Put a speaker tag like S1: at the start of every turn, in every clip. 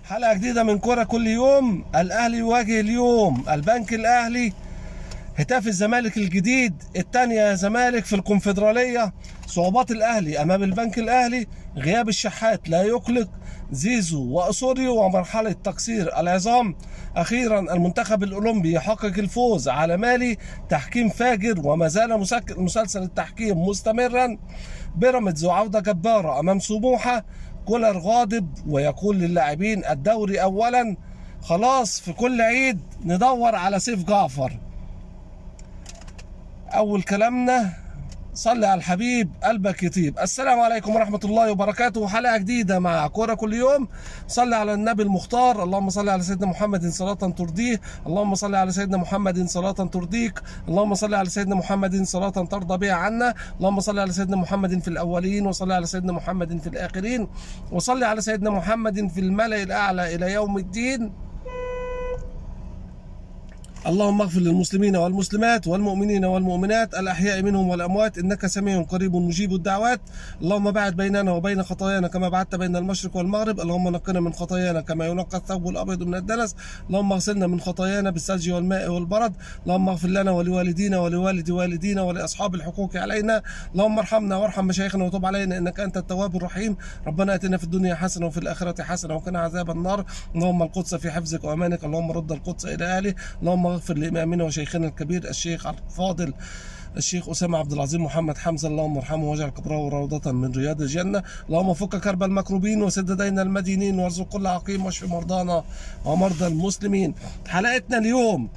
S1: حلقة جديدة من كرة كل يوم. الأهلي يواجه اليوم البنك الأهلي. هتاف الزمالك الجديد، الثانية يا زمالك في الكونفدرالية. صعوبات الأهلي أمام البنك الأهلي، غياب الشحات لا يقلق، زيزو وأسوريو ومرحلة تكسير العظام. أخيرا المنتخب الأولمبي يحقق الفوز على مالي، تحكيم فاجر وما زال مسلسل التحكيم مستمرا. بيراميدز وعودة جبارة أمام سموحة. كولر غاضب ويقول للاعبين الدوري أولا. خلاص في كل عيد ندور على سيف جعفر. أول كلامنا صلي على الحبيب قلبك يطيب. السلام عليكم ورحمة الله وبركاته. حلقة جديدة مع كورة كل يوم. صلي على النبي المختار. اللهم صل على سيدنا محمد صلاة ترضيه، اللهم صل على سيدنا محمد صلاة ترضيك، اللهم صل على سيدنا محمد صلاة ترضى بها عنا، اللهم صل على سيدنا محمد في الأولين، وصل على سيدنا محمد في الآخرين، وصل على سيدنا محمد في الملأ الأعلى إلى يوم الدين. اللهم اغفر للمسلمين والمسلمات والمؤمنين والمؤمنات الأحياء منهم والأموات، إنك سميع قريب مجيب الدعوات. اللهم باعد بيننا وبين خطايانا كما بعدت بين المشرق والمغرب. اللهم نقنا من خطايانا كما ينقى الثوب الأبيض من الدنس. اللهم اغسلنا من خطايانا بالثلج والماء والبرد. اللهم اغفر لنا ولوالدينا ولوالد والدينا ولأصحاب الحقوق علينا. اللهم ارحمنا وارحم مشايخنا وتب علينا إنك أنت التواب الرحيم. ربنا آتنا في الدنيا حسنة وفي الآخرة حسنة وقنا عذاب النار. اللهم القدس في حفظك وأمانك. اللهم رد القدس إلى أهله. اللهم اغفر لإمامنا وشيخنا الكبير الشيخ الفاضل الشيخ أسامة عبد العظيم محمد حمزة، اللهم ارحمه واجعل قبره روضة من رياض الجنة. اللهم فك كرب المكروبين وسد دين المدينين وارزق كل عقيم واشف مرضانا ومرضى المسلمين. حلقتنا اليوم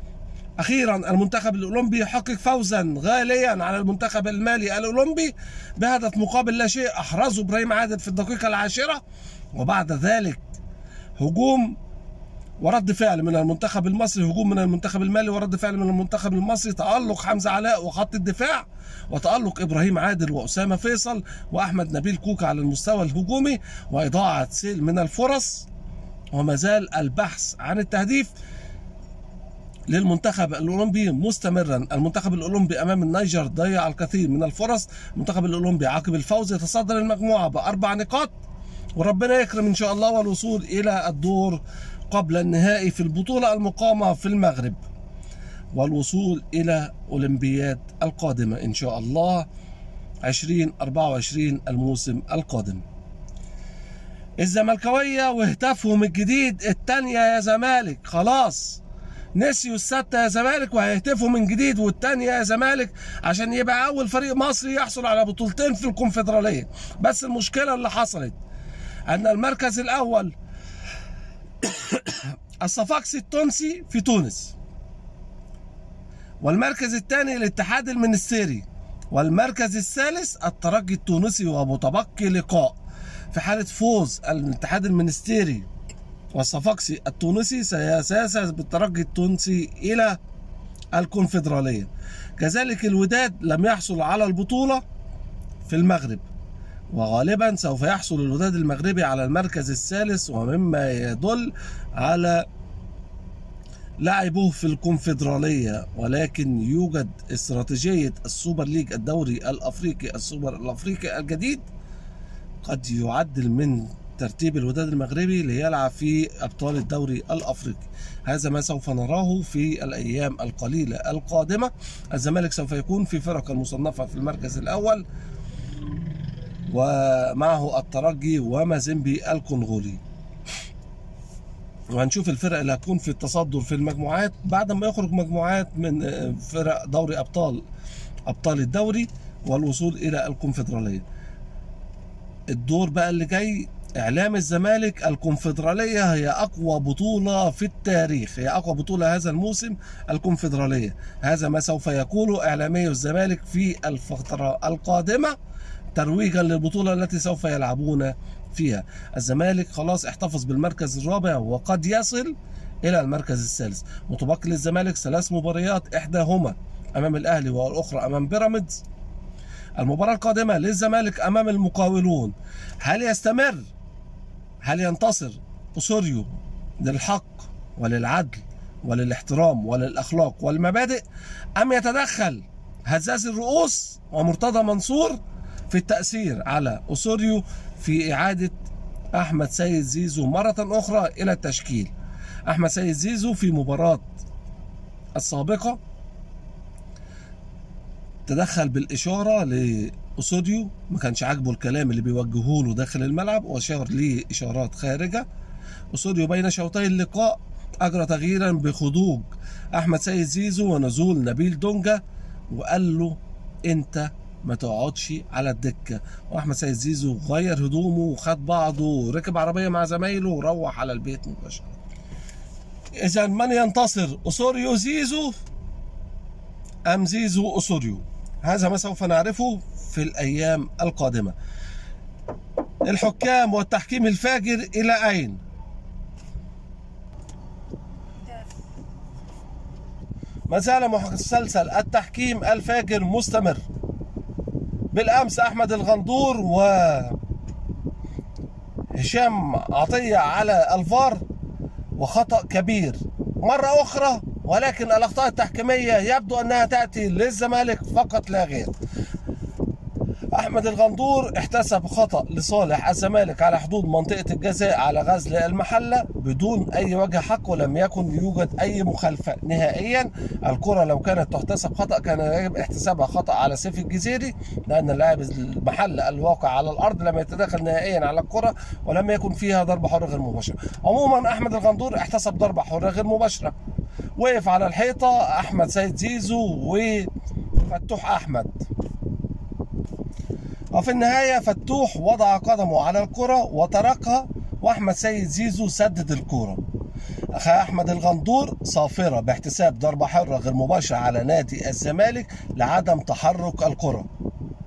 S1: أخيرا المنتخب الأولمبي يحقق فوزا غاليا على المنتخب المالي الأولمبي بهدف مقابل لا شيء أحرزه إبراهيم عادل في الدقيقة 10، وبعد ذلك هجوم ورد فعل من المنتخب المصري، هجوم من المنتخب المالي ورد فعل من المنتخب المصري. تألق حمزة علاء وخط الدفاع، وتألق إبراهيم عادل وأسامة فيصل وأحمد نبيل كوكا على المستوى الهجومي، وإضاعة سيل من الفرص، وما زال البحث عن التهديف للمنتخب الأولمبي مستمرا. المنتخب الأولمبي أمام النيجر ضيع الكثير من الفرص. المنتخب الأولمبي عقب الفوز يتصدر المجموعة ب4 نقاط، وربنا يكرم إن شاء الله والوصول إلى الدور قبل النهائي في البطولة المقامة في المغرب، والوصول إلى أولمبياد القادمة إن شاء الله 2024 الموسم القادم. الزملكاوية وهتافهم الجديد، التانية يا زمالك. خلاص نسيوا الستة يا زمالك وهيهتفوا من جديد، والتانية يا زمالك، عشان يبقى أول فريق مصري يحصل على بطولتين في الكونفدرالية. بس المشكلة اللي حصلت أن المركز الأول الصفاقسي التونسي في تونس، والمركز الثاني الاتحاد المنستيري، والمركز الثالث الترجي التونسي، ومتبقي لقاء. في حالة فوز الاتحاد المنستيري والصفاقسي التونسي سيسعد بالترجي التونسي إلى الكونفدرالية. كذلك الوداد لم يحصل على البطولة في المغرب، وغالبا سوف يحصل الوداد المغربي على المركز الثالث، ومما يدل على لعبه في الكونفدرالية. ولكن يوجد استراتيجية السوبر ليج، الدوري الأفريقي، السوبر الأفريقي الجديد، قد يعدل من ترتيب الوداد المغربي ليلعب في أبطال الدوري الأفريقي. هذا ما سوف نراه في الأيام القليلة القادمة. الزمالك سوف يكون في فرق المصنفة في المركز الأول، ومعه الترجي ومازيمبي الكونغولي. وهنشوف الفرق اللي هتكون في التصدر في المجموعات بعد ما يخرج مجموعات من فرق دوري ابطال الدوري والوصول الى الكونفدراليه. الدور بقى اللي جاي، اعلام الزمالك الكونفدراليه هي اقوى بطوله في التاريخ، هي اقوى بطوله هذا الموسم الكونفدراليه. هذا ما سوف يقوله اعلامي الزمالك في الفتره القادمه ترويجا للبطولة التي سوف يلعبون فيها. الزمالك خلاص احتفظ بالمركز الرابع وقد يصل إلى المركز الثالث. متبقي للزمالك 3 مباريات، إحداهما أمام الأهلي والأخرى أمام بيراميدز. المباراة القادمة للزمالك أمام المقاولون. هل يستمر؟ هل ينتصر أوسوريو للحق وللعدل وللاحترام وللأخلاق والمبادئ، أم يتدخل هزاز الرؤوس ومرتضى منصور في التأثير على أوسوريو في إعادة أحمد سيد زيزو مرة أخرى إلى التشكيل. أحمد سيد زيزو في مباراة السابقة تدخل بالإشارة لأوسوريو، ما كانش عاجبه الكلام اللي بيوجهه له داخل الملعب وأشار ليه إشارات خارجة. أوسوريو بين شوطي اللقاء أجرى تغييرا بخروج أحمد سيد زيزو ونزول نبيل دونجا، وقال له أنت ما تقعدش على الدكة. وأحمد سيد زيزو غير هدومه وخد بعضه وركب عربية مع زمايله وروح على البيت مباشرة. إذا من ينتصر، أوسوريو زيزو أم زيزو أوسوريو؟ هذا ما سوف نعرفه في الأيام القادمة. الحكام والتحكيم الفاجر إلى أين؟ ما زال مسلسل التحكيم الفاجر مستمر. بالأمس أحمد الغندور وهشام عطية على الفار وخطأ كبير مرة أخرى، ولكن الأخطاء التحكيمية يبدو أنها تأتي للزمالك فقط لا غير. أحمد الغندور احتسب خطأ لصالح الزمالك على حدود منطقة الجزاء على غزل المحلة بدون أي وجه حق، ولم يكن يوجد أي مخالفة نهائيا. الكرة لو كانت تحتسب خطأ كان يجب احتسابها خطأ على سيف الجزيري، لأن اللاعب المحلة الواقع على الأرض لم يتدخل نهائيا على الكرة ولم يكن فيها ضربة حرة غير مباشرة. عموما أحمد الغندور احتسب ضربة حرة غير مباشرة. وقف على الحيطة أحمد سيد زيزو وفتوح أحمد، وفي النهاية فتوح وضع قدمه على الكرة وتركها، وأحمد سيد زيزو سدد الكرة. أحمد الغندور صافرة باحتساب ضربة حرة غير مباشرة على نادي الزمالك لعدم تحرك الكرة.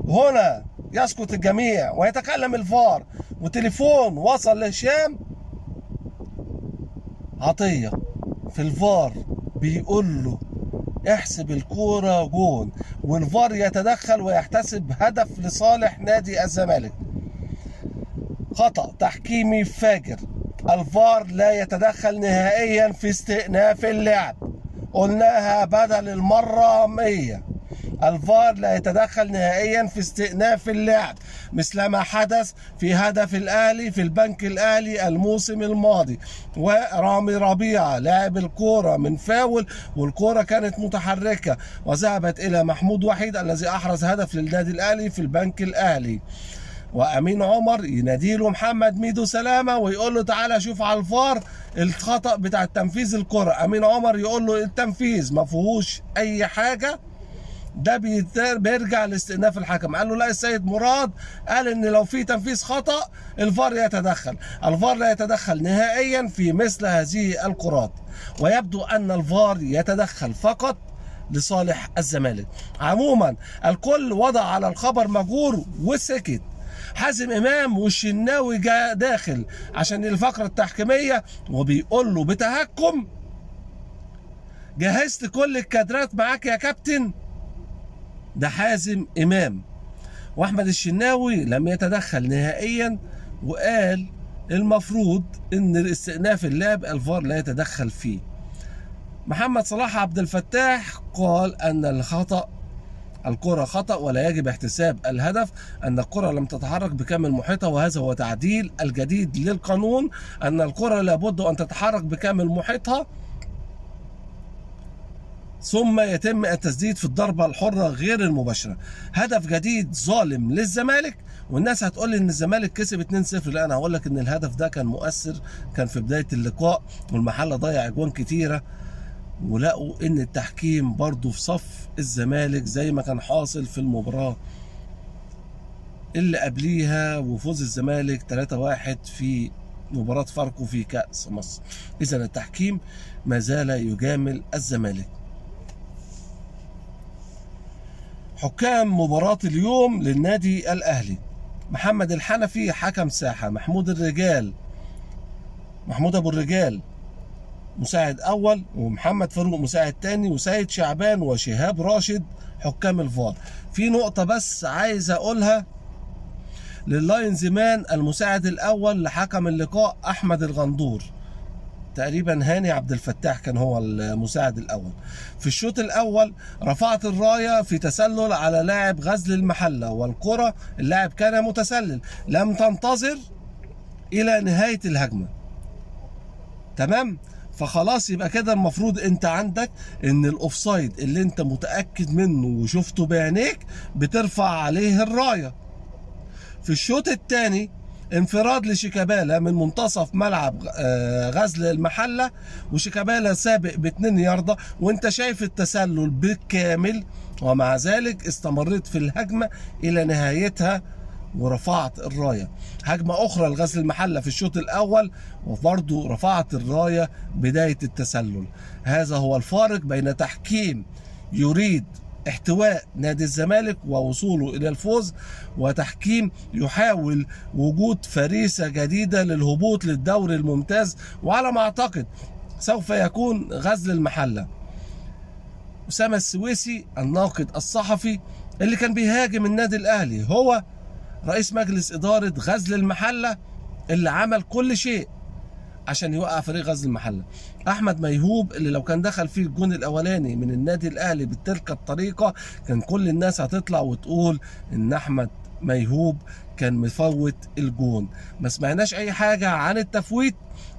S1: هنا يسكت الجميع ويتكلم الفار، وتليفون وصل لهشام عطية في الفار بيقول له احسب الكورة جون، والفار يتدخل ويحتسب هدف لصالح نادي الزمالك. خطأ تحكيمي فاجر، الفار لا يتدخل نهائيا في استئناف اللعب، قلناها بدل المرة 100. الفار لا يتدخل نهائيا في استئناف اللعب، مثل ما حدث في هدف الأهلي في البنك الأهلي الموسم الماضي، ورامي ربيعة لاعب الكورة من فاول والكورة كانت متحركة وذهبت إلى محمود وحيد الذي أحرز هدف للنادي الأهلي في البنك الأهلي. وأمين عمر يناديله محمد ميدو سلامة ويقول له تعالى شوف على الفار الخطأ بتاع تنفيذ الكرة. أمين عمر يقول له التنفيذ ما فيهوش أي حاجة، ده بيرجع لاستئناف الحكم. قال له لا، السيد مراد قال ان لو في تنفيذ خطأ الفار يتدخل. الفار لا يتدخل نهائيا في مثل هذه الكرات، ويبدو ان الفار يتدخل فقط لصالح الزمالك. عموما الكل وضع على الخبر مجور وسكت. حازم امام والشناوي جاء داخل عشان الفقرة التحكيمية وبيقول له بتهكم جهزت كل الكادرات معاك يا كابتن. ده حازم امام. واحمد الشناوي لم يتدخل نهائيا وقال المفروض ان الاستئناف اللعب الفار لا يتدخل فيه. محمد صلاح عبد الفتاح قال ان الخطأ الكرة خطأ ولا يجب احتساب الهدف، أن الكرة لم تتحرك بكامل محيطها، وهذا هو تعديل الجديد للقانون، أن الكرة لابد أن تتحرك بكامل محيطها ثم يتم التسديد في الضربة الحرة غير المباشرة. هدف جديد ظالم للزمالك، والناس هتقول لي ان الزمالك كسب 2-0، لا انا هقول لك ان الهدف ده كان مؤثر، كان في بداية اللقاء والمحلة ضيع اجوان كتيرة، ولقوا ان التحكيم برضو في صف الزمالك زي ما كان حاصل في المباراة اللي قبليها وفوز الزمالك 3-1 في مباراة فاركو في كأس مصر. اذا التحكيم ما زال يجامل الزمالك. حكام مباراة اليوم للنادي الأهلي: محمد الحنفي حكم ساحة، محمود أبو الرجال مساعد أول، ومحمد فاروق مساعد تاني، وسيد شعبان وشهاب راشد حكام الفار. في نقطة بس عايز أقولها لل linesman المساعد الأول لحكم اللقاء أحمد الغندور، تقريبا هاني عبد الفتاح كان هو المساعد الاول. في الشوط الاول رفعت الراية في تسلل على لاعب غزل المحلة، والكره اللاعب كان متسلل، لم تنتظر الى نهاية الهجمة. تمام؟ فخلاص يبقى كده المفروض انت عندك ان ال offside اللي انت متاكد منه وشفته بعينيك بترفع عليه الراية. في الشوط الثاني انفراد لشيكابالا من منتصف ملعب غزل المحلة، وشيكابالا سابق ب2 ياردة وانت شايف التسلل بالكامل، ومع ذلك استمريت في الهجمة الى نهايتها ورفعت الراية. هجمة اخرى لغزل المحلة في الشوط الاول وبرضه رفعت الراية بداية التسلل. هذا هو الفارق بين تحكيم يريد احتواء نادي الزمالك ووصوله الى الفوز، وتحكيم يحاول وجود فريسة جديدة للهبوط للدوري الممتاز، وعلى ما اعتقد سوف يكون غزل المحلة. أسامة السويسي الناقد الصحفي اللي كان بيهاجم النادي الاهلي هو رئيس مجلس إدارة غزل المحلة اللي عمل كل شيء عشان يوقع فريق غزل المحلة. أحمد ميهوب اللي لو كان دخل فيه الجون الأولاني من النادي الأهلي بتلك الطريقة كان كل الناس هتطلع وتقول إن أحمد ميهوب كان مفوت الجون. ما سمعناش أي حاجة عن التفويت،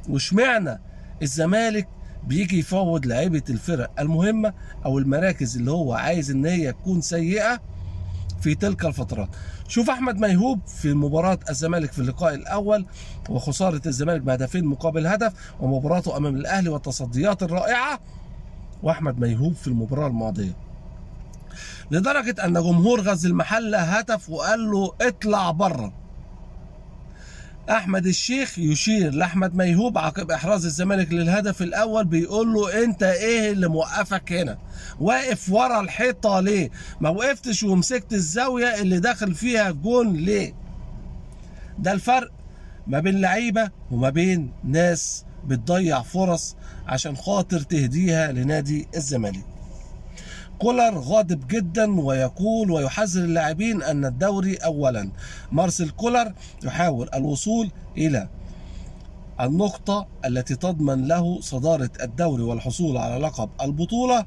S1: وشمعنا الزمالك بيجي يفوض لعيبة الفرق المهمة أو المراكز اللي هو عايز إن هي تكون سيئة في تلك الفترات. شوف احمد ميهوب في مباراة الزمالك في اللقاء الاول وخسارة الزمالك بهدفين مقابل هدف، ومباراته امام الاهلي والتصديات الرائعة، واحمد ميهوب في المباراة الماضية، لدرجة ان جمهور غزل المحلة هتف وقال له اطلع بره. احمد الشيخ يشير لاحمد ميهوب عقب احراز الزمالك للهدف الاول، بيقول له انت ايه اللي موقفك هنا؟ واقف ورا الحيطة ليه؟ ما وقفتش ومسكت الزاوية اللي داخل فيها الجون ليه؟ ده الفرق ما بين لعيبة وما بين ناس بتضيع فرص عشان خاطر تهديها لنادي الزمالك. كولر غاضب جدا ويقول ويحذر اللاعبين أن الدوري أولا. مارسيل كولر يحاول الوصول إلى النقطة التي تضمن له صدارة الدوري والحصول على لقب البطولة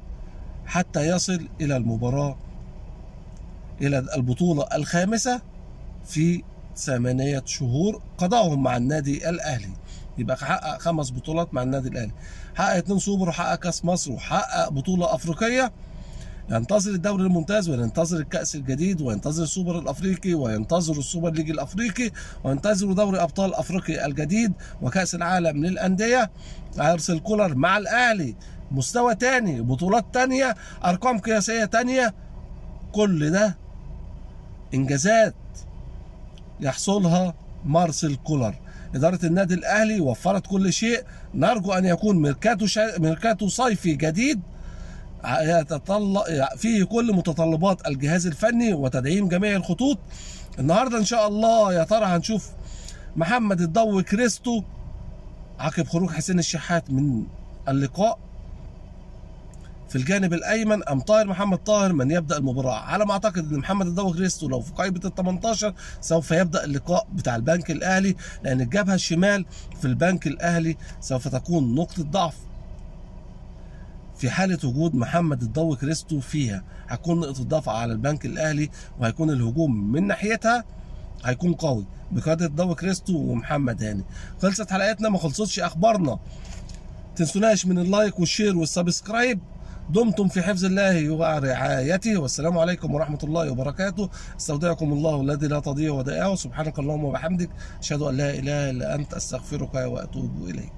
S1: حتى يصل إلى المباراة إلى البطولة الخامسة في 8 شهور قضاهم مع النادي الأهلي. يبقى حقق 5 بطولات مع النادي الأهلي، حقق 2 سوبر وحقق كاس مصر وحقق بطولة أفريقية. ينتظر الدوري الممتاز وينتظر الكأس الجديد وينتظر السوبر الأفريقي وينتظر ال Super League الأفريقي وينتظر دوري أبطال أفريقيا الجديد وكأس العالم للأندية. مارسيل كولر مع الأهلي مستوى تاني، بطولات تانية، أرقام قياسية تانية، كل ده إنجازات يحصلها مارسيل كولر. إدارة النادي الأهلي وفرت كل شيء، نرجو أن يكون ميركاتو صيفي جديد يتطلع فيه كل متطلبات الجهاز الفني وتدعيم جميع الخطوط. النهارده ان شاء الله يا ترى هنشوف محمد الضوي كريستو عقب خروج حسين الشحات من اللقاء في الجانب الايمن، ام طاهر محمد طاهر من يبدا المباراة؟ على ما اعتقد ان محمد الضوي كريستو لو في قائمة ال 18 سوف يبدا اللقاء بتاع البنك الاهلي، لان الجبهة الشمال في البنك الاهلي سوف تكون نقطة ضعف في حالة وجود محمد الضوي كريستو فيها. هتكون نقطة ضعف على البنك الأهلي، وهيكون الهجوم من ناحيتها هيكون قوي بقيادة الضوي كريستو ومحمد هاني. خلصت حلقتنا، ما خلصتش أخبارنا. تنسوناش من ال like وال share وال subscribe. دمتم في حفظ الله ورعايته، والسلام عليكم ورحمة الله وبركاته. استودعكم الله الذي لا تضيع ودائعه. سبحانك اللهم وبحمدك، أشهد أن لا إله إلا أنت، أستغفرك وأتوب إليك.